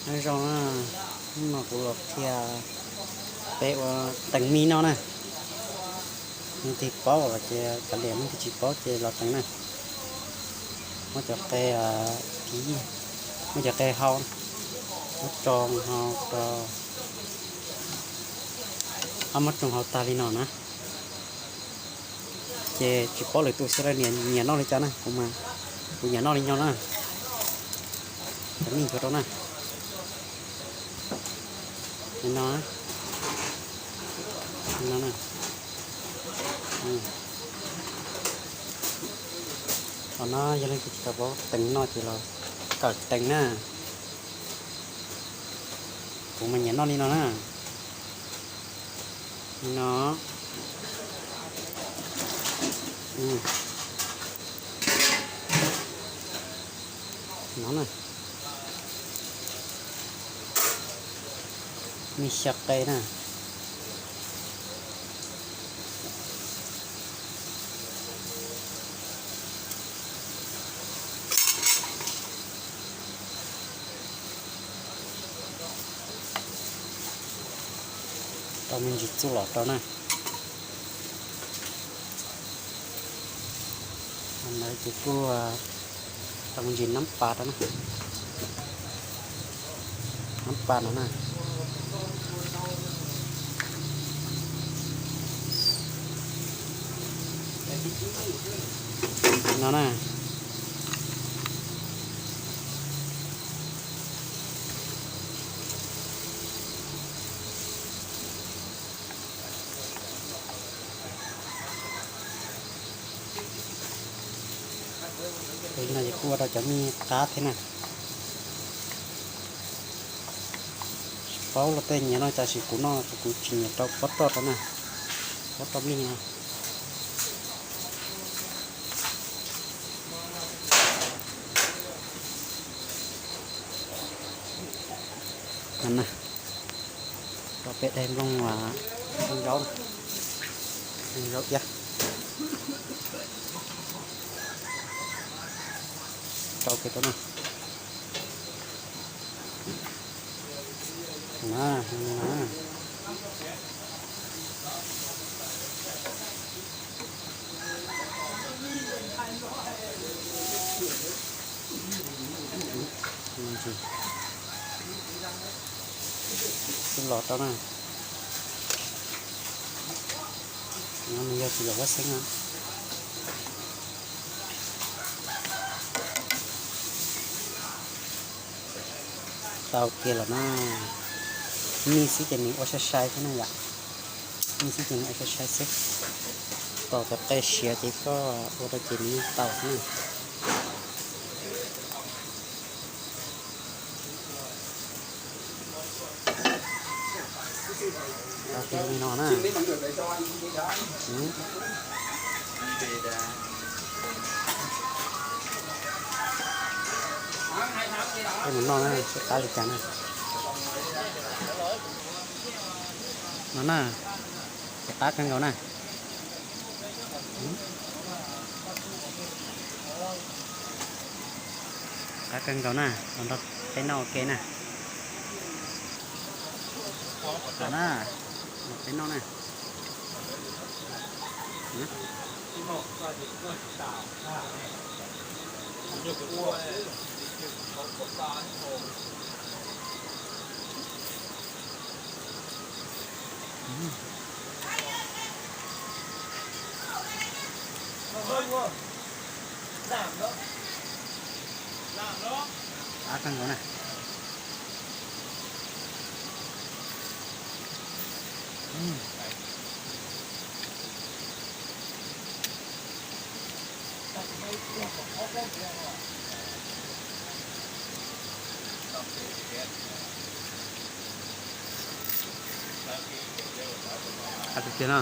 Nyob zoo na, hnub no kuv los qhia peb ua teev mij noj na. Leej twg paub los ces kav liam, leej twg tsis paub ces los teev na. Muab cov qe, muab cov qe hau, muab tsoo hau rau, muab tsoo hau tag li no na. Ces tsis paub lwm tus xyov nyiam noj li cas na, kuv mas kuv nyiam noj li no na. Cov mij ntxuav rau na. Li no, li no na. Qhov no yog leej twg tsis tau paub teev noj ces los kawm teev na. Kuv mas nyiam noj li no na. Li no. No na. Mij xya qe na. Rau me ntsis txuj lom rau na. Ntawd ces kuj rau me ntsis nab pas rau na. Nab pas no na. No na. Li no ces kuj ua rau cov mij qab thiab na. Tsis paub luag tej nyiam noj cas, tab sis kuv noj ces kuv tsis nyiam rau pob roj rau na. Pob roj mij no. Rau peb daim nplooj, nplooj zaub, nplooj zaub iab. Rau kiag rau na. Na, na. Txuj lom rau na. No nws yog tsis yog huab xeeb na. Tau kiag los na. Mij xwb ces nws ua sai sai xwb na yom. Mij xwb ces nws ua sai sai xwb. Tos cov qe siav ces koj ua rau ces nws yeej tau xwb na. Tau kiag li no na. Peb mus noj na, seb qab li cas na. No na, ces qab kawg nkaus na. Qab kawg nkaus na, los nrog peb noj ua ke na. Los na, nrog peb noj na. Qab kawg nkaus na. Qab tiag tiag na.